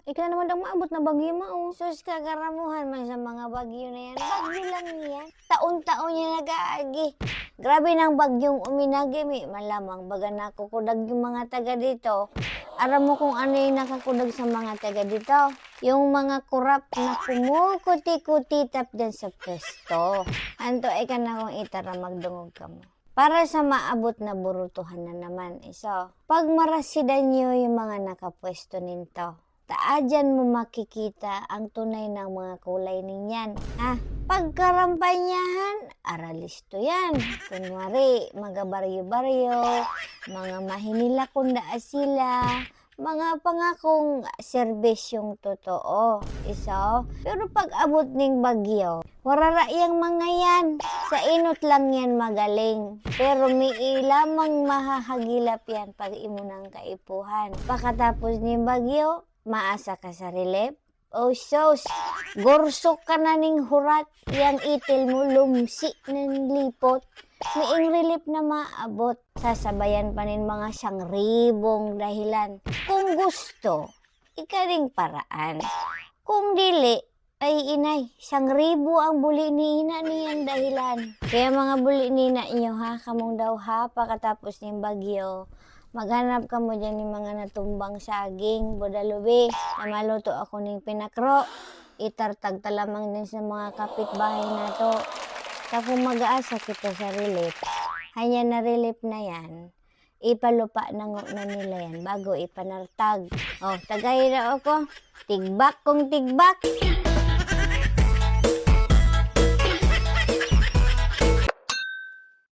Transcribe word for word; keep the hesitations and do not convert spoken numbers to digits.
Ika na naman daw maabot na bagyo, ma, oh. Sus, kagaramuhan man sa mga bagyo na yan. Bagyo lang yan. Taon-taon yan nag-aagi. Grabe nang bagyong uminagi, may malamang baga nakukudag yung mga taga dito. Aram mo kung ano yung nakakudag sa mga taga dito? Yung mga kurap na kumukuti-kutitap dyan sa pwesto. Anto, ika na kung itara, magdungog ka mo. Para sa maabot na burutuhan na naman, iso. Pagmarasidan niyo yung mga nakapwesto ninto. Taadyan mo makikita ang tunay na mga kulay ninyan. Ah, pagkarampanyahan, aralisto yan. Kunwari, magabaryo-baryo, mga mahinila kung daa sila, mga pangakong serbisyong totoo. Iso, pero pag abot ning bagyo, warara yang mga yan. Sa inot lang yan magaling. Pero may lamang mahahagilap yan pag imo nang kaipuhan. Pakatapos ning bagyo, maasa ka sa relief. Oh, sos! Gorsok ka na ning hurat, yang itil mo lumsi nin lipot. Miing relief na maabot. Sasabayan pa nin mga sangribong dahilan. Kung gusto, ika ning paraan. Kung dili, ay inay, sangribo ang buli ni ina niyan dahilan. Kaya mga buli ni ina nyo ha, kamong daw ha, pakatapos ning bagyo, maghanap kamo dyan ng mga natumbang saging, budalubi, na maluto ako ning pinakro. Itartag ta lamang din sa mga kapitbahay nato. Tapos mag-aasa kita sa relief. Hanya na relief na yan. Ipalupa na ngona nila yan bago ipanartag. Oh, tagay na ako. Tigbak kong tigbak.